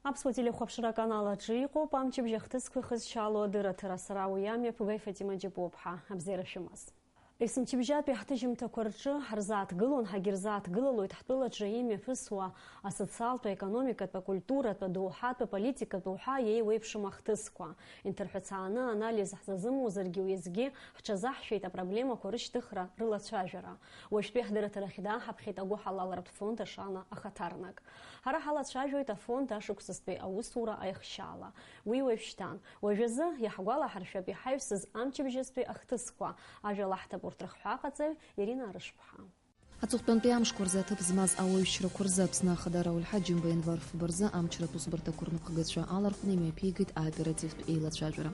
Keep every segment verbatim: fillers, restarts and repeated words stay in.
Аԥсуа телехәаԥшра аканал аҿы иҟоуп амчыбжь ахҭысқәа ихызшьало адырраҭара. Сара уи амҩаԥгаҩ Фатима Џьапуаԥҳа. Абзиара шәымаз. Есымчыбжьатәи ҳҭыжьымҭақәа рҿы ҳарзааҭгылон, ҳагьырзааҭгылалоит ҳтәылаҿы имҩаԥысуа асоциалтә, аекономикатә, акультуратә, адоуҳатә, аполитикатә уҳәа иеиуеиԥшым ахҭысқәа. Инҭырҳәцааны анализ ҳзазымуазаргьы, уеизгьы ҳҽазаҳшәеит апроблемақәа рышьҭыхра, рылацәажәара. Уажәтәи ҳдырраҭарахь дааҳаԥхьеит агәыҳалалратә фонд Ашана ахаҭарнак. Ҳара ҳалацәажәоит афонд ашықәсазтәи аусура аихшьаала. Уи уажәшьҭан. Уажәазы иаҳгәалаҳаршәап иҳаҩсыз амчыбжьызтәи ахҭысқәа. Ажәа лаҳҭап урҭ рыхҳәааҟаҵаҩ Ирина Арышԥҳа. Аҵыхәтәантәи амшқәа рзы аҭыԥ змаз ауаҩшьрақәа рзы Аԥсны Ахада Рауль Ҳаџьымба январ фба рзы амчратә усбарҭақәа рныҟәгацәа алархәны имҩаԥигеит аоперативтә еилацәажәара.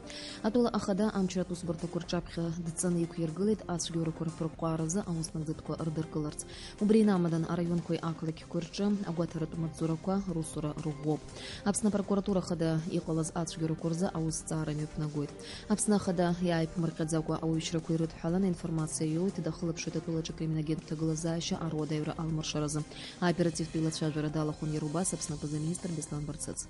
Атәыла Ахада амчратә усбарҭақәа рҿаԥхьа дҵаны иқәиргылеит ацәгьоурақәа рԥырҟәааразы ауснагӡатәқәа рдыркыларц. Убри инамадан араионқәеи ақалақьқәеи рҿы агәаҭаратә маҵзурақәа русура рӷәӷәоуп. Аԥсны апрокуратура Ахада иҟалаз ацәгьарақәа рзы аусҭҵаара мҩаԥнагоит. Аԥсны Ахада иааиԥмырҟьаӡакәа ауаҩшьрақәа ирыдҳәаланы аинформациа иоуит, дахылаԥшуеит атәылаҿы акриминогентә ҭагылазаашьа аруадаҩра алмыршаразы. Аоперативтә еилацәажәара далахәын иара убас Аԥсны аԥыза-министр Беслан Барцыц.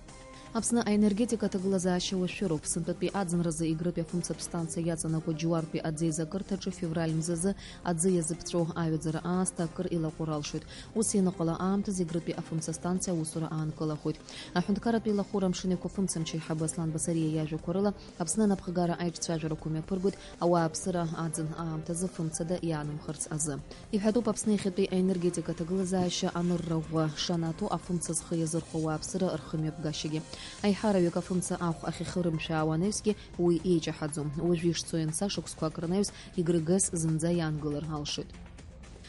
Аԥсны аенергетика аҭагылазаашьа уашәшәыроуп. Сынтәатәи аӡынразы Егрытәи афымцатә станциа иаҵанакуа Џьуартәи аӡеизакырҭаҿы февраль мзазы аӡы иазыԥҵәоу аҩаӡара аасҭа акыр илаҟәыр алшоит. Ус ианыҟала аамҭазы Егрытәи афымца станциа аусура аанкылахоит. Аҳәынҭқарратә еилахәыра амшын еиқәа фымцамч аиҳабы Аслан Басариа иажәақәа рыла, Аԥсны анапхгара аиҿцәажәарақәа мҩаԥыргоит ауааԥсыра аӡын аамҭазы фымцада иаанымхарц азы. Иҳәатәуп Аԥсны иахьатәи аенергетика аҭагылазаашьа анырра ӷәӷәа шанаҭо афымца зхы иазырхәо ауааԥсыра рхымҩаԥгашьагьы. Аиҳараҩык афымца ахә ахьахьырымшәаауа анаҩсгьы уи еиҷаҳаӡом. Уажәы ишцо ианца шықәсқәак рнаҩс Игрыгес зынӡа иаангылар алшоит.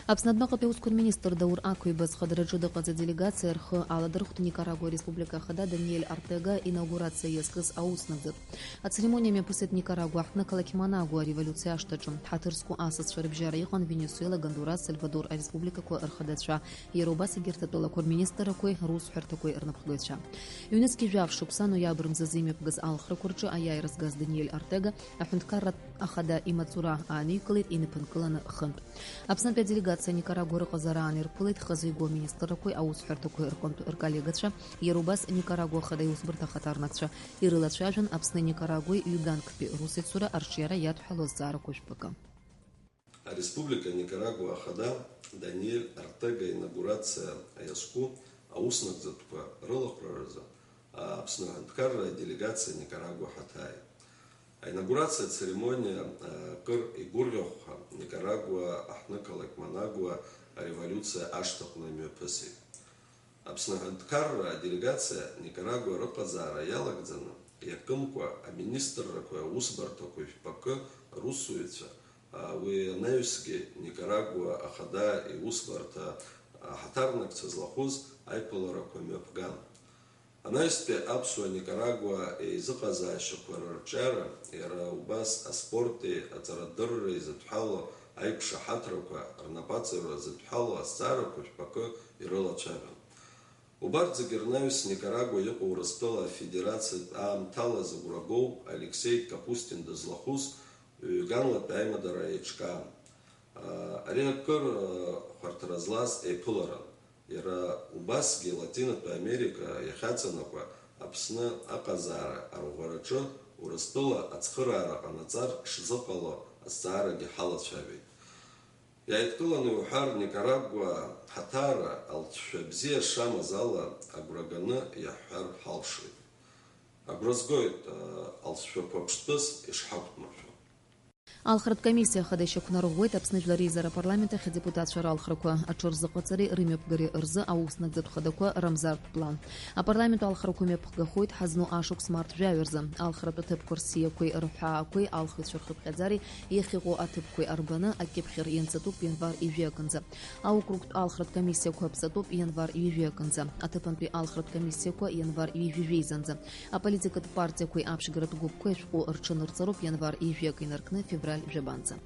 Аԥсны адәныҟатәи аусқәа рминистр Даур Ақәеи базхадараҿы дыҟаз аделегациа рхы аладырхәт Никарагуа Республика Ахада Даниель Артега инаугурациа иазкыз ауснагӡатә. Ацеремониа мҩаԥысит Никарагуа аҳҭнықалақь Манагуа ареволиуциа ашҭаҿы. Ҳаҭыр зқәу асасцәа рыбжьара иҟан Венесуела, Гондурас, Сальвадор ареспубликақәа рхадацәа, иара убас егьырҭ атәылақәа рминистррақәеи русҳәарҭақәеи рнапхгаҩцәа. Ҩнызқьи жәаф шықәса ноиабр мзазы имҩаԥгаз алхрақәа рҿы аиааира згаз Даниель Артега аҳәынҭқарратә Ахада имаҵура ааникылеит инапынкыланы хынтә. Аԥснытәи аделегациа Никарагуа рыҟазаара аанирԥылеит хазы игәы аминистррақәеи аусҳәарҭақәеи рҟынтә рколлегацәа, иара убас Никарагуа Ахада иусбарҭа ахаҭарнакцәа. Ирылацәажәон Аԥсни Никарагуеи ҩганктәи русеицура арҿиара иадҳәалоу азҵаарақәа жәпакы. Ареспублика Никарагуа Ахада Даниель Артега инаугурациа иазку ауснагӡатәқәа рылахәраразы Аԥсны аҳәынҭқарра аделегациа Никарагуа ҳаҭааит. Аинаугурациа ацеремониа, акыр игәырӷьахәха, Никарагуа аҳҭнықалақь Манагуа ареволиуциа ашҭаҟны имҩаԥысит. Аԥсны аҳәынҭқарра аделегациа Никарагуа рыҟазаара иалагӡаны, иакымкәа аминистррақәеи аусбарҭақәеи жәпакы русзуҩцәа, уи анаҩсгьы Никарагуа Ахада иусбарҭа аҳаҭарнакцәа злахәыз аиԥыларақәа мҩаԥган. Анаҩстәи аԥсуа Никарагуа еизыҟазаашьақәа рырҿиара, иара убас аспорти аҵарадырреи зыдҳәалоу аиқәшаҳаҭрақәа рнапаҵаҩра зыдҳәалоу азҵаарақәа жәпакы ирылацәажәон. Убарҭ зегьы рнаҩс Никарагуа иҟоу Урыстәыла Афедерациатә аамҭала зыгәра гоу Алексеи Капустин дызлахәыз ҩганлатәи аимадара еиҿкаан. Ари акыр хәарҭара злаз еиԥыларан. Иара убасгьы Латинатәи Америка иахьаҵанакуа Аԥсны аҟазаара арӷәӷәараҿы Урыстәыла ацхыраара ҟанаҵар шзыҟало азҵаарагьы ҳалацәажәеит. Иааидкыланы иуҳәар, Никарагуа ҳаҭаара алҵшәа бзиа шамаз ала агәра ганы иаҳҳәар ҳалшоит. Агәра згоит, алҵшәақәа ԥштәыс ишҳақәдмыршәо. Алхратә комиссиа ахада ишьақәнарӷәӷәеит Аԥсны Жәлар Реизара апарламент ахь адепутатцәа ралхрақәа аҽырзыҟаҵареи рымҩаԥгареи рзы ауснагӡатә хадақәа рамзартә план. Апарламент алхрақәа мҩаԥгахоит ҳазну ашықәс март жәаҩа рзы. Алхратә аҭыԥқәа рсиақәеи рҳәаақәеи алхыҩцәа рхыԥхьаӡареи иахьыҟоу аҭыԥқәеи арбаны акьыԥхь ианҵатәуп январ ҩажәи акынӡа. Аокругтә алхратә комиссиақәа аԥҵатәуп январ ҩажәи акынӡа. Аҭыԥантәи алхратә комиссиақәа январ ҩажәи жәеизанӡа. Аполитикатә партиақәеи аԥшьгаратә гәыԥқәеи ашәҟәы рҽанырҵароуп январ ҩажәи акы инаркны февраль жәабанӡа.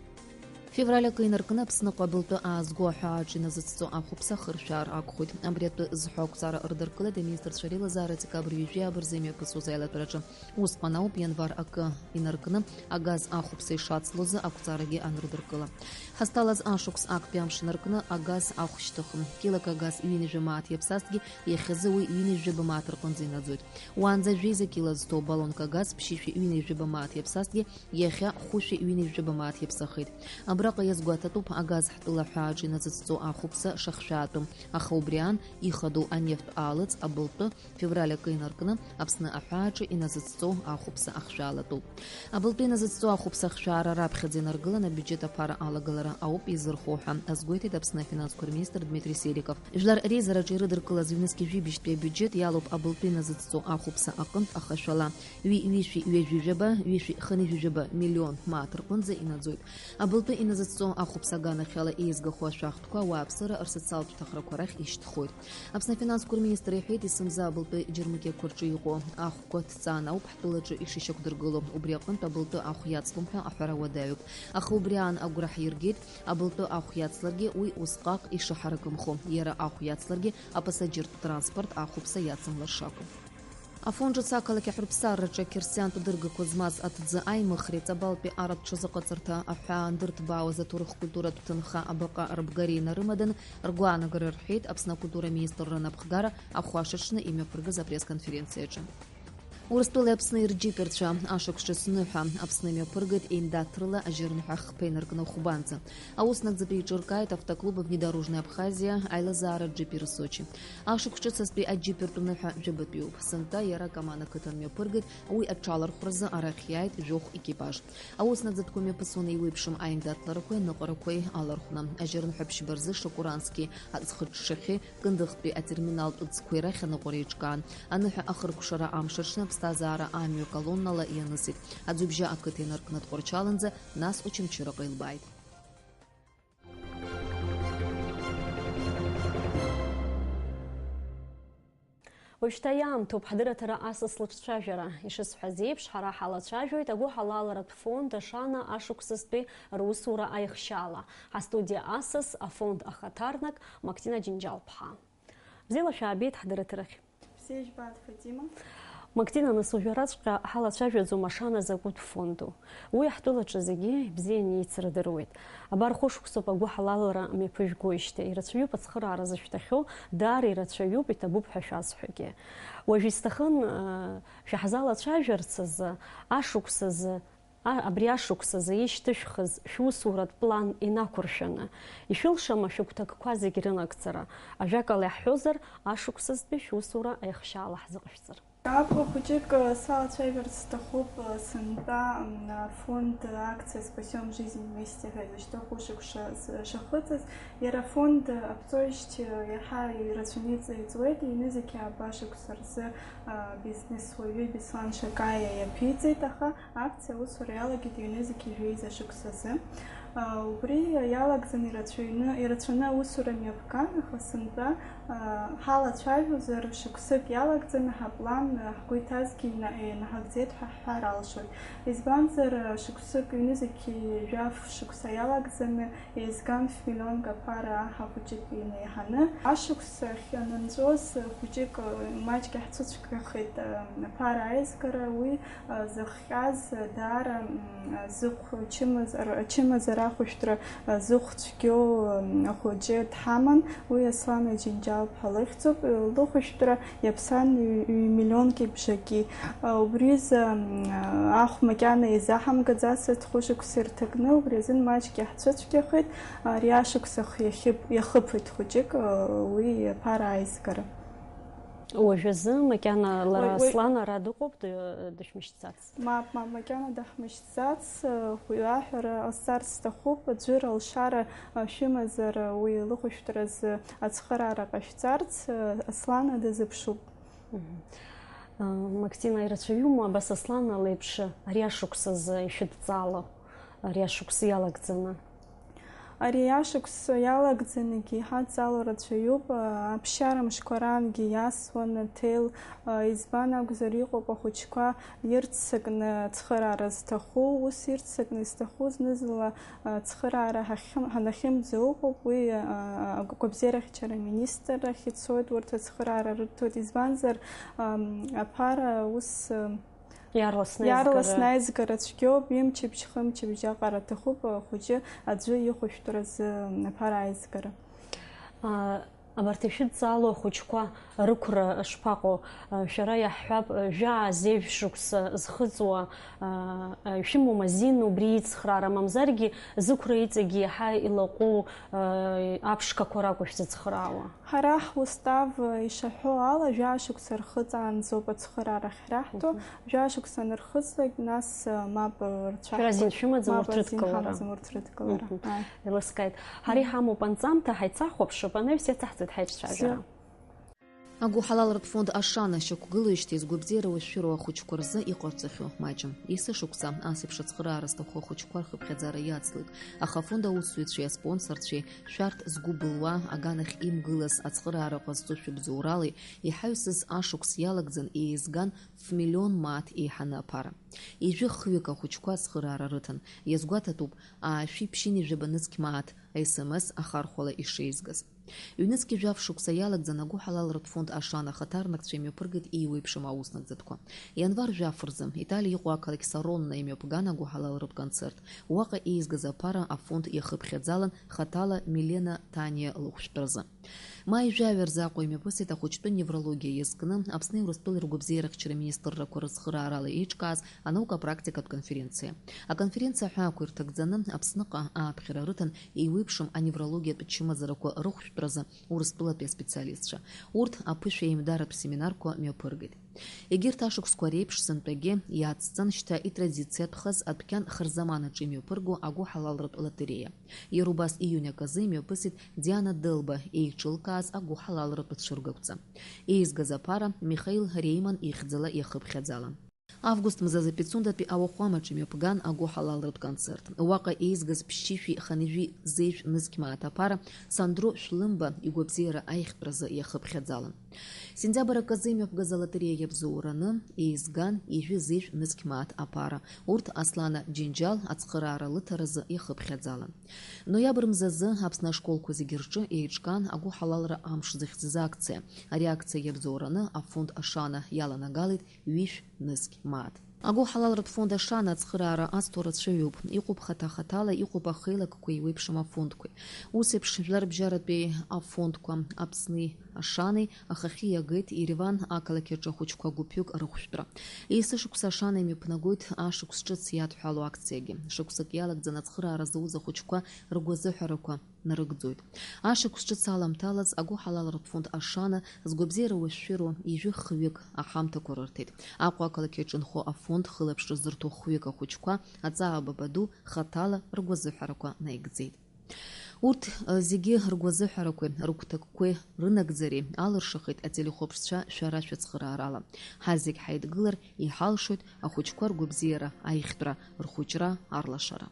Февраль акы инаркны Аԥсныҟа абылтәы аазго аҳәааҿ иназыцҵо ахәыԥса ахыршәаар акәхоит. Абри атәы зҳәо ақәҵара рыдыркылеит аминистрцәа реилазаараҿы декабрь ҩажәи абырза имҩаԥысуаз аилатәараҿы. Усҟан ауп ианвар акы инаркны агаз ахәыԥса ишацлозы ақәҵарагьы анрыдыркыла. Ҳазҭалаз ашықәс актәи амш инаркны агаз ахә шьҭыхын. Килак агаз ҩынҩажәа мааҭ иаԥсазҭгьы, иахьазы уи ҩынҩажәаба мааҭ рҟынӡа инаӡоит. Уаанӡа жәеиза кила зҭоу баллонк агаз ԥшьышәи ҩынҩажәаба мааҭ иаԥсазҭгьы, иахьа хәышәи ҩынҩажәаба мааҭ иаԥсахеит. Абраҟа иазгәаҭатәуп агаз ҳтәыла аҳәааҿы иназыцҵо ахәыԥса шахшәаатәым, аха убри аан ихадоу анефтә аалыҵ абылтәы февраль акы инаркны Аԥсны аҳәааҿы иназыцҵо ахәыԥса ахшәалатәуп. Абылтәы иназыцҵо ахәыԥса ахшәаара раԥхьаӡа инаргылан абиуџьет аԥара алагалара ауп изырхо ҳәа азгәеиҭеит Аԥсны афинансқәа рминистр Дмитрий Сериков. Жәлар реизараҿы ирыдыркылаз ҩнызқьи жәибжьтәи абиуџьет иалоуп абылтәы иназыцҵо ахәыԥса аҟынтә ахашәала. Ҩи ҩышәи ҩажәи жәаба, ҩышәи хынҩажәи жәаба миллион мааҭ рҟынӡа инаӡоит. Абылтәы иназыцҵо ахәыԥса аганахьала еизгахо ашәахтәқәа ауааԥсыра рсоциалтә ҭахрақәа рахь ишьҭхоит. Аԥсны афинансқәа рминистр иҳәеит, есымза абылтәы џьармыкьақәа рҿы иҟоу ахәқәа ҭҵааны ауп ҳтәылаҿы ишышьақәдыргыло. Убри аҟынтә абылтәы ахә иацлом ҳәа аҳәара уадаҩуп. Аха убри аан агәра ҳиргеит, абылтәы ахә иацларгьы уи усҟак ишаҳаракымхо, иара ахә иацларгьы апасаџьыртә транспорт ахәыԥса иацымлар шакәу. Афон ҿыц ақалақь аҳәырԥсараҿы ақьырсиантә дыргақәа змаз аҭӡы аимыхреи Ҵабалтәи арратә ҽазыҟаҵарҭа аҳәаа андырҭбаауаз аҭоурых-культуратә ҭынха абаҟа рыбгареи нарымаданы ргәаанагара рҳәеит Аԥсны акультура министрра напхгара ахәашаҽны имҩаԥыргаз апресс-конференциаҿы. Урыстәылеи Аԥсни рџьыпҩырцәа ашықәс ҿыц ныҳәа Аԥсны имҩаԥыргеит еиндаҭрыла ажьырныҳәа хԥа инаркны хәбанӡа. Аус нагӡатәи еиҿыркааит автоклуб Внедорожная Абхазия, аилазаара Джипер Сочи. Ашықәс ҿыц азтәи аџьыпертә ныҳәа жәабатәиуп. Сынтәа иара Каман ақыҭан мҩаԥыргеит, уи аҽалархәразы арахь иааит жәохә екипаж. Аус нагӡатәқәа мҩаԥысуан еиуеиԥшым аиндаҭларақәеи аныҟәарақәеи алархәны. Ажьырныҳәа ԥшьба рзы Шакурански аӡхыҽҽахьы Кындыӷтәи атерминалтә ӡқәеи рахь аныҟәара еиҿкаан. Аныҳәа ахыркәшара амш аҽны аԥсҭазаара амҩа колоннала ианысит. Аӡҩыбжьа ақыҭа инаркны Тҟәарчаланӡа, нас Очамчыраҟа илбааит. Уажәшьҭа иаамҭоуп ҳдырраҭара асас лыҿцәажәара. Ишысҳәаз еиԥш, ҳара ҳалацәажәоит агәыҳалалратә фонд Ашана ашықәсазтәи русура аихшьаала. Ҳастудиа асас афонд ахаҭарнак Мактина Џьынџьал-ԥҳа. Бзиала шәаабеит ҳдырраҭарахь. Бзиа жәбааит, Фатима. Мактина, нас уажәраҵәҟьа ҳалацәажәаӡом Ашана закәытә фонду. Уи ҳтәылаҿы зегьы ибзианы еицырдыруеит. Абар хәышықәсоуп агәыҳалалра мҩаԥыжәгоижьҭеи. Ирацәаҩуп ацхыраара зышәҭахьоу, даара ирацәаҩуп, иҭабуп ҳәа шәазҳәогьы. Уажә исҭахын, э, шәаҳзалацәажәарц азы, ашықәс азы, а, абри ашықәс азы ишьҭышәхыз шәусуратә план инақәыршәаны, ишәылшама шәыгәҭакқәа зегь рынагӡара? Ажәакала иаҳҳәозар, ашықәсазтәи шәусура аихшьаала ҳзыҟашәҵар. Аԥхьа хәыҷык, э, салацәажәарц сҭахуп, э, сынтәа, м, афонд акциа «Спасём жизнь вместе» ҳәа изышьҭоу хәышықәса з-, шахыҵыз. Иара афонд, э, аԥҵоижьҭеи, э, иаҳа ирацәаны иҵеиҵуеит. Ҩнызқьи ааба шықәса рзы, э, бизнесуаҩы Беслан Шакаиа иаԥиҵеит, аха акциа аусура иалагеит ҩнызқьи жәеиза шықәсазы. Убри иалагӡаны ирацәаҩны, ирацәаны аусура мҩаԥган, аха сынтәа, ҳалацәажәозар, шықәсык иалагӡаны ҳаплан ҳгәы иҭазгьы ина-, инаҳагӡеит ҳәа ҳҳәар алшоит. Избанзар, шықәсык, ҩнызқьи жәаф шықәса иалагӡаны еизган ф-миллионк аԥара аҳа хәыҷык инеиҳаны. Ашықәс ахь анынҵәоз, хәыҷык, маҷк иаҳцәыцәгьахеит, аԥара аизгара, уи зыхҟьаз даара, м, зыхә чымазар-, ачымазара ахәышәтәра, зыхә цәгьоу, м, ахәыҷы дҳаман, уи Аслан Аџьынџьал-ԥҳа лыхьӡуп, лыхәышәтәра иаԥсан ҩ-, ҩ-миллионки бжаки. Убризы, м, ахә макьана изаҳамгаӡацызт хәышықәса ирҭакны, убри азын маҷк иаҳцәыцәгьахеит, ари ашықәс ахь иахьып-, иахыԥеит хәыҷык, уи аԥара аизгара. Уажәазы макьана лара Уи, уи Аслан ара дыҟоуп, д-, дышәмышьҭ. Мап, мап, макьана даҳмышьҭӡац, уи аҳәара ҟасҵарц сҭахуп, аӡәыр алшара шәымазар, уи лыхәышәтәразы ацхыраара ҟашәҵарц, Аслана дазыԥшуп. Мгм. Мактина, ирацәаҩума абас Аслана леиԥш ари ашықәс азы ишәыдҵаало, ари ашықәс иалагӡаны? Ари ашықәс иалагӡаны еиҳа ҵала рацәаҩуп, аԥсшьара мшқәа раангьы иасуан аҭел, избан акәзар, иҟоуп ахәыҷқәа ирццакны ацхыраара зҭаху, ус ирццакны изҭаху зны-зынла ацхыраара ҳахьым-, ҳанахьымӡо ыҟоуп, уи агәабзиарахьчара аминистррахь ицоит, урҭ ацхыраара рырҭоит, избанзар, аԥара ус Иаарласны иаарласны аизгара. Аизгара цәгьоуп, ҩымчыбжь, хымчыбжь аҟара аҭахуп, ахәыҷы аӡәы ихәышәтәразы аԥара аизгара. А, абарҭ ишәыдҵаало ахәыҷқәа рықәра шԥаҟоу? А, шәара иаҳҳәап, жәаа зежә шықәса зхыҵуа, а, а, шәымоума азин убри ицхраара, мамзаргьы зықәра иҵегьы иаҳа илаҟәу, а, аԥшқақәа ракәу шәзыцхраауа? Ҳара ҳустав ишаҳәо ала, жәаа шықәса рхыҵаанӡоуп ацхыраара ахьраҳҭо. Мгм. Жәаа шықәса анырхыҵлак, нас, э, мап, э, рцәаҳкуеит. Шәара азин шәымаӡам урҭ рыдкылара? Шәара азин ҳамаӡам урҭ рыдкылара. Мгм. Ааи. Еилыскааит. Ҳара иҳамоуп анҵамҭа, ҳаицахәаԥшып, анаҩс иацаҳҵоит ҳаиҿцәажәара. Бзиа. Агәыҳалалратә фонд Ашана шьақәгылоижьҭеи згәабзиара уашәшәыроу ахәыҷқәа рзы иҟарҵахьоу маҷым. Есышықәса асеиԥш ацхыраара зҭаху ахәыҷқәа рхыԥхьаӡара иацлоит, аха афонд аусзуҩцәеи аспонсорцәеи шәарҭ згәы былуа аганахь имгылаз ацхыраара ҟазҵо шәыбзоуралеи иҳаҩсыз ашықәс иалагӡан еизган ф-миллион мааҭ еиҳаны аԥара. Ижәы хҩык ахәыҷқәа ацхыраара рыҭан. Иазгәаҭатәуп, аашәи ԥшьынҩажәаба нызқь мааҭ S M S ахархәала ишеизгаз. Ҩнызқь жәаф шықәса иалагӡан агәыҳалалратә фонд Ашана ахаҭарнакцәа имҩаԥыргеит еиуеиԥшым аус нагӡатәқәа. Ианвар жәаф рзы Италиа иҟоу ақалақь Саронна имҩаԥган агәыҳалалратә концерт. Уаҟа еизгаз аԥара афонд иахыԥхьаӡалан хаҭала Милена Таниа лыхәшәтәразы. Маи жәаҩа рзы Аҟәа имҩаԥысит ахәыҷтәы неврологиа иазкны Аԥсни Урыстәылеи ргәабзиарахьчара министррақәа рыцхыраарала еиҿкааз анаука-практикатә конференциа. Аконференциа аҳәаақәа ирҭагӡаны Аԥсныҟа ааԥхьара рыҭан еиуеиԥшым аневрологиатә чымазарақәа рыхәшәтәразы Урыстәылатәи аспециалистцәа. Урҭ аԥышәеимдаратә семинарқәа мҩаԥыргеит. Егьырҭ ашықәсқәа реиԥш сынтәагьы иацҵан шьҭа итрадициатәхаз адәқьан хырзаманаҿ имҩаԥырго агәыҳалалратә лотереиа. Иара убас июнь аказы имҩаԥысит Диана Делба еиҿылкааз агәыҳалалратә цәыргақәҵа. Еизгаз аԥара Михаил Реиман ихьӡала иахыԥхьаӡалан. Август мзазы Пицундатәи ауахәамаҿ имҩаԥган агәыҳалалратә концерт. Уаҟа еизгаз ԥшьышәи ханижәи зежә нызқь мааҭ аԥара Сандро Шәлымба игәабзиара аиӷьтәразы иахыԥхьаӡалан. Сентиабр аказы имҩаԥгаз алотереиа иабзоураны еизган ижәи зежә нызқь мааҭ аԥара. Урҭ Аслана Џьынџьал ацхыраара лыҭаразы иахыԥхьаӡалан. Ноиабр мзазы Аԥсны ашколқәа зегьы рҿы еиҿкаан агәыҳалалра амш зыхьӡыз акциа. Ари акциа иабзоураны афонд Ашана иаланагалеит ҩышә нызқь мааҭ. Агәыҳалалратә фонд Ашана ацхыраара азҭо рацәаҩуп. Иҟоуп хаҭа-хаҭала, иҟоуп ахеилакқәа еиуеиԥшым афондқәеи. Ус еиԥш, жәларбжьаратәи афондқәа Аԥсни Ашани ахахьы иагеит Ереван ақалақь аҿы ахәыҷқәа гәыԥҩык рыхәшәтәра. Есышықәса Ашана имҩаԥнагоит ашықәс ҿыц иадҳәало акциагьы. Шықәсык иалагӡан ацхыраара зауз ахәыҷқәа ргәазыҳәарақәа нарыгӡоит. Ашықәс ҿыц аламҭалаз агәыҳалалратә фонд Ашана згәабзиара уашәшәыроу ижәы хҩык аҳамҭақәа рырҭеит. Аҟәа ақалақь иҿынхо афонд хылаԥшра зырҭо хҩык ахәыҷқәа аҵаа баба ду хаҭала ргәазыҳәарақәа наигӡеит. Урҭ, э, зегьы ргәазыҳәарақәеи рыгәҭакқәеи рынагӡареи алыршахеит ателехәаԥшцәа шәара шәыцхыраарала. Ҳазегь ҳаидгылар иҳалшоит ахәыҷқәа ргәабзиара, аиӷьтәра, рхәыҷра, арлашара.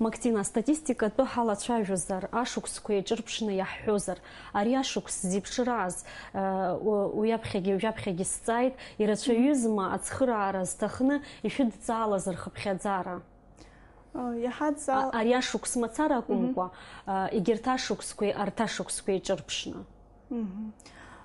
Мактина, астатистикатәы ҳалацәажәозар, ашықәсқәа еиҿырԥшны иаҳҳәозар, ари ашықәс зеиԥшрааз, э, у-, уи аԥхьагьы, уажәаԥхьагьы сҵааит, ирацәаҩызма ацхыраара зҭахны ишәыдҵаалаз рхыԥхьаӡара? Э, иаҳа ҵаал- А-, ари ашықәс мацара акәымкәа, Мгм. э, егьырҭ ашықәсқәеи арҭ ашықәсқәеи еиҿырԥшны. Мгм.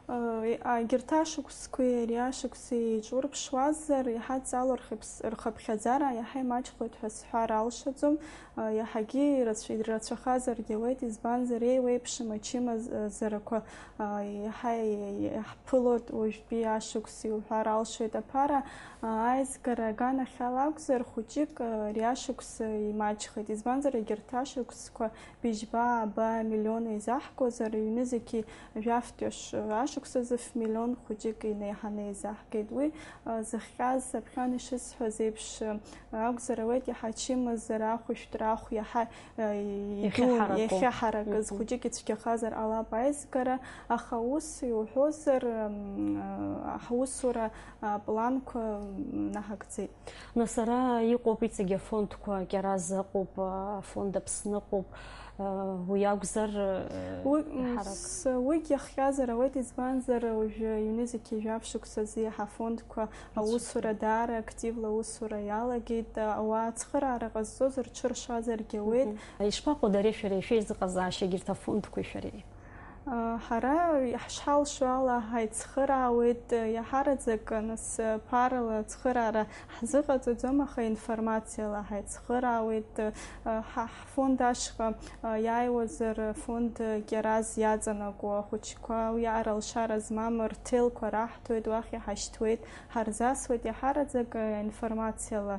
Э, егьырҭ ашықәсқәеи ари ашықәси еиҿурԥшуазар, иаҳа ҵаало рхыԥс-, рхыԥхьаӡара иаҳа имаҷхоит ҳәа сҳәар алшаӡом. Э, иаҳагьы ирацә-, ирацәахазаргьы ауеит, избанзар, еиуеиԥшым ачымазарақәа, э, иаҳа иаҳԥылоит уажәтәи ашықәси уҳәар алшоит. Аԥара, э, аизгара аганахьала акәзар, хәыҷык, э, ари ашықәс, э, имаҷхеит, избанзар, егьырҭ ашықәсқәа быжьба, ааба миллион еизаҳгозар, ҩнызқьи жәафтәи аш-, Шықәсазы ф-миллион хәыҷык инеиҳаны еизаҳгеит. Уи, а, зыхҟьаз, аԥхьан ишысҳәаз еиԥш, а, акәзар ауеит, иаҳа ачымазара, ахәышәтәра ахә иаҳа, а, иду-, Иахьыҳараку. Иахьыҳаракыз Мгм. хәыҷык ицәгьахазар ҟалап аизгара, аха ус иуҳәозар, м, а, ҳусура, а, планқәа, м, наҳагӡеит. Нас ара иҟоуп иҵегь афондқәа, Кьараз ыҟоуп, афонд Аԥсны ыҟоуп, уи акәзар, Уи, м, ҳарак. С-, уигь иахҟьазар ауеит, избанзар, уажәы ҩнызқьи жәаф шықәсазы иаҳа афондқәа аусура даара активла аусура иалагеит, ауаа ацхыраара ҟазҵоз рҽыршазаргьы ауеит. Мгм. Ишԥаҟоу дареи шәареи шәеизыҟазаашьа егьырҭ афондқәеи шәареи? Ҳара ҳшҳалшо ала ҳаицхыраауеит, иаҳараӡак, нас, ԥарала ацхыраара ҳзыҟаҵаӡом, аха информациала ҳаицхыраауеит. Ҳа-, ҳфонд ашҟа иааиуазар, фонд Кьараз иаҵанакуа ахәыҷқәа, уиаҟара алшара змам рҭелқәа раҳҭоит, уахь иҳашьҭуеит, ҳарзасуеит, иаҳараӡак информациала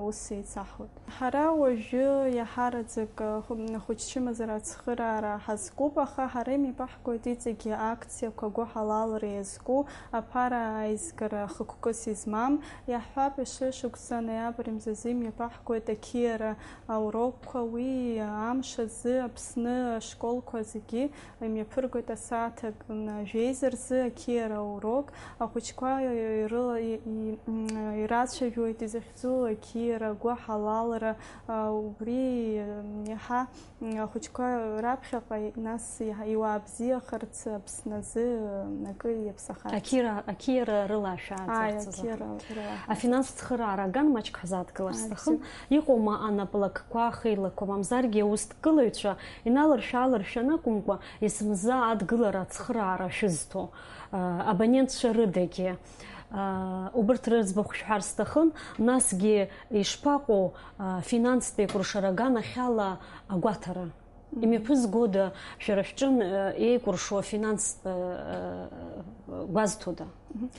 ус еицаҳуеит. Ҳара уажәы иаҳараӡак, хә-, хәыҷ-чымазара ацхыраара ҳазкуп, аха ҳара имҩаԥаҳгоит иҵегьы акциақәа гәыҳалалра иазку, аԥара аизгара хықәкыс измам. Иаҳҳәап, ишышықәса ноиабр мзазы имҩаԥаҳгоит ақьиара аурокқәа, уи амш азы Аԥсны ашколқәа зегьы имҩаԥыргоит асааҭ ак-, м, жәеиза рзы ақьиара аурок, ахәыҷқәа ирыла-, и-, и-, м, ирацәажәоит изахьӡу ақьиара, агәыҳалалра, а, убри, м, иаҳа, м, ахәыҷқәа раԥхьаҟа, нас иаҳа иуаабзиахарц Аԥсны азы, м, акы иаԥсахарц. Ақьиара, ақьиара рыла Ааи, шәааӡарц азы. Ақьиара рыла. Афинанстә цхыраара аган маҷк ҳзааҭгылар Ааи, сҭахын. Бзиа. Иҟоума анаплакқәа, ахеилақәа, мамзаргьы аусҭгылаҩцәа иналаршә-ааларшәаны акәымкәа, есымза адгылара ацхыраара шәызҭо, а, абонентцәа рыдагьы, а, убырҭ рыӡбахә шәҳәар сҭахын, насгьы ишԥаҟоу, а, финанстә еикәыршара аганахьала агәаҭара? Мгм. Имҩаԥызгода шәара шәҿын, а, еикәыршо афинанстә, а, а, гәазҭода? Мгм.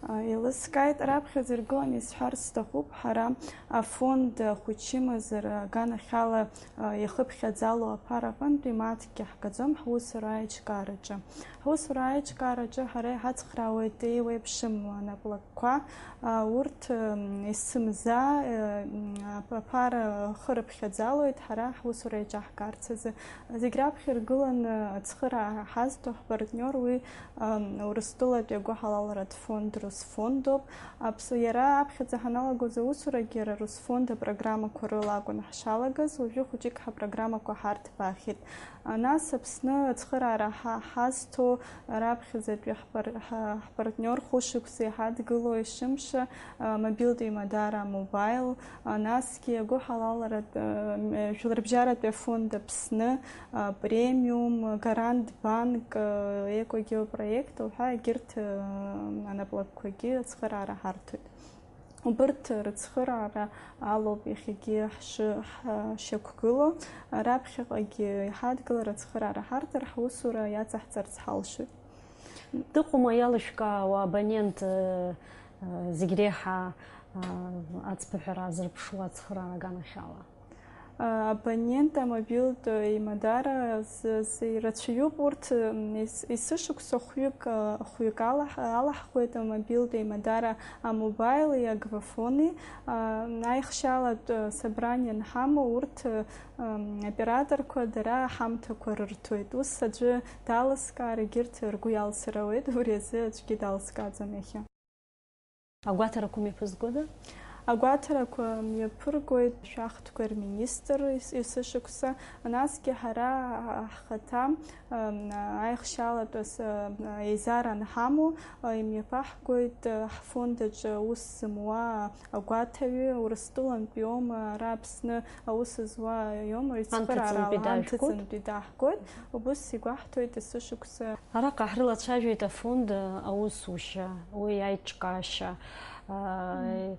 А, еилыскааит, раԥхьаӡа иргыланы исҳәар сҭахуп, ҳара афонд ахәыҷ-чымазара аганахьала, а, иахыԥхьаӡало аԥара аҟынтәи мааҭгьы ҳгаӡом ҳусура аиҿкаараҿы. Ҳусура аиҿкаараҿы ҳара иҳацхраауеит еиуеиԥшым анаплакқәа, а, урҭ, м, есымза, э, м, ап-, аԥара хырыԥхьаӡалоит ҳара ҳусура еиҿаҳкаарц азы. Зегь раԥхьа иргыланы ацхыраара ҳазҭо ҳпартниор уи Урыстәылатәи агәыҳалалратә фонд Русфондоуп. Аԥс-, иара аԥхьаӡа ҳаналагоз аусурагьы иара Русфонд апрограммақәа рыла акәын ҳшалагаз, уажәы хәыҷык ҳапрограммақәа ҳарҭбаахьеит. Нас Аԥсны ацхыраара ҳа-, ҳазҭо раԥхьаӡатәи ҳпар-, ҳа-, ҳпартниор хәышықәса иҳадгыло Ешымша, а, мобилтә еимадара А-Мобаил, а, насгьы агәыҳалалратә, а, м-, жәларбжьаратәи афонд Аԥсны, а, Премиум, Гарант Банк, а, Экогеопроект уҳәа егьырҭ, а, анаплакқәагьы ацхыраара ҳарҭоит. Убырҭ рыцхыраара алоуп иахьагьы ҳшы-, ҳшьақәгылоу, раԥхьаҟагьы иҳадгылар ацхыраара ҳарҭар, ҳусура иацаҳҵарц ҳалшоит. Дыҟоума иалышәкаауа абонент, э, э, зегь реиҳа, э, ацԥыҳәара азырԥшуа ацхыраара аганахьала? Абонент амобилтә еимадара з-, з-, ирацәаҩуп урҭ, м, ес-, есышықәса хәҩык, а, хәҩык алаҳ-, алаҳхуеит амобилтә еимадара А-Мобаили А-Графони, а, аихшьалатә, а, собрание анҳамоу урҭ, а, м, операторқәа дара аҳамҭақәа рырҭоит. Ус аӡәы далыскаар, егьырҭ ргәы иалсыр ауеит, убри азы аӡәгьы далыскааӡам иахьа. Агәаҭарақәа мҩаԥызгода? Агәаҭарақәа мҩаԥыргоит ашәахтәқәа рминистр ес-, есышықәса, насгьы ҳара ҳхаҭа, м, аихшьалатәы с-, м, еизара анҳамоу, м, имҩаԥаҳгоит, м, ҳфонд аҿы аус зымуа агәаҭаҩы, Урыстәылантәи иоума, ара Аԥсны аус зуа иоума, ицхыраара Анҭыҵынтәи даажәгоит. Анҭыҵынтәи даҳгоит, убыс игәаҳҭоит есышықәса. Араҟа ҳрылацәажәеит афонд аусушьа, уи аиҿкаашьа, а,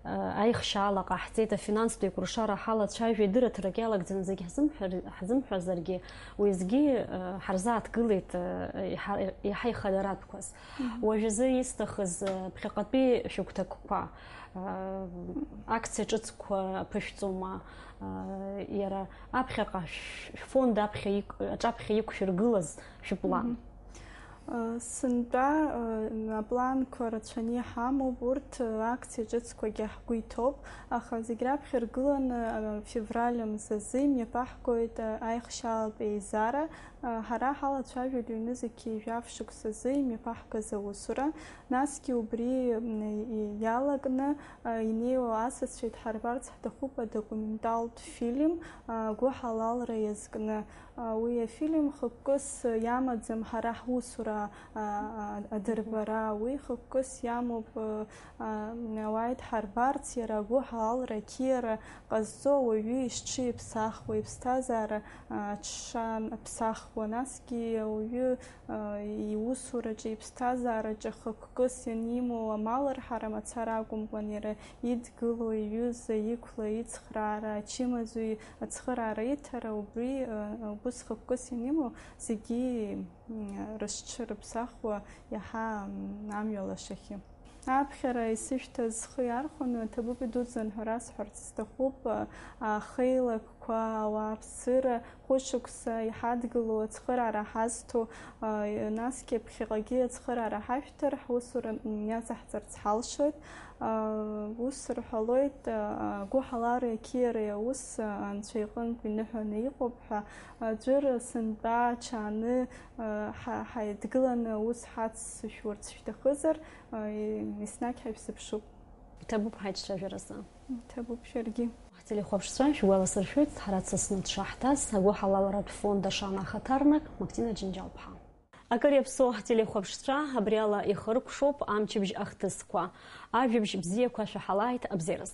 а, аихшьаала ҟаҳҵеит, афинанстә еиқәыршара ҳалацәажәеит, дырраҭарак иалагӡаны зегь ҳзымҳәар-, ҳзымҳәазаргьы, уеизгьы, а, ҳарзааҭгылеит, а, иҳа-, иаҳа ихадаратәқәаз. Мгм. Уажәазы исҭахыз, а, ԥхьаҟатәи шәыгәҭакқәа, акциа ҿыцқәа ԥышәҵома, иара аԥхьаҟа шә-, шәфонд аԥхьа иқ-, аҿаԥхьа иқәшәыргылаз шәыплан? Мгм. Сынтәа апланқәа рацәаны иҳамоуп, урҭ акциа ҿыцқәагьы ҳгәы иҭоуп, аха зегь раԥхьа иргыланы февраль мзазы имҩаԥаҳгоит аихшьалатә еизара. Ҳара ҳалацәажәоит ҩнызқьи жәаф шықәсазы имҩаԥаҳгаз аусура, насгьы убри иалакны инеиуа асасцәа идҳарбарц ҳҭахуп адокументалтә фильм Агәыҳалалра иазкны. Уи афильм хықәкыс иамаӡам ҳара ҳусура адырбара, уи хықәкыс иамоуп ауаа идҳарбарц, иара агәыҳалалра ақьиара ҟазҵо ауаҩы ишҽиԥсахуа, иԥсҭазаара аҽшаԥсахуа, насгьы ауаҩы иусураҿы, иԥсҭазаараҿы хықәкыс ианимоу амал арҳара мацара акәымкәан, иара идгыло, иҩыза, иқәла, ицхраара, ачымазаҩ ацхыраара иҭара, убри, убыс хықәкыс ианимоу зегьы рыҽшырыԥсахуа иаҳа амҩа лашахьы. Аԥхьара исышәҭаз схы иархәаны, Ҭабуп идуӡӡан ҳәа расҳәарц сҭахуп, ахеилак Ауааԥсыра хәышықәса иҳадгылоу ацхыраара ҳазҭо, насгьы ԥхьаҟагьы ацхыраара ҳашәҭар, ҳусура иаҵаҳҵарц ҳалшоит. Ус рҳәалоит, агәыҳалареи ақьиареи аус Анцәа иҟынтә иныҳәаны иҟоуп ҳәа, аӡәыр сынтәа ҽааны ҳаидгыланы аус ҳацшәурц шәҭахызар, еснагь ҳаишәзыԥшуп. Иҭабуп ҳаиҿцәажәаразы. Иҭабуп шәаргьы. Ҳтелехәаԥшцәа шәгәаласыршәоит, ҳара дсасны дшаҳҭаз, агәыҳалалратә фонд ашана ахаҭарнак Мактина Џьынџьал-ԥҳа. Акыр иаԥсоу ҳтелехәаԥшцәа абриала ихыркәшоуп амчыбжь ахҭысқәа. Ажәабжь бзиақәа шәаҳалааит абзиараз.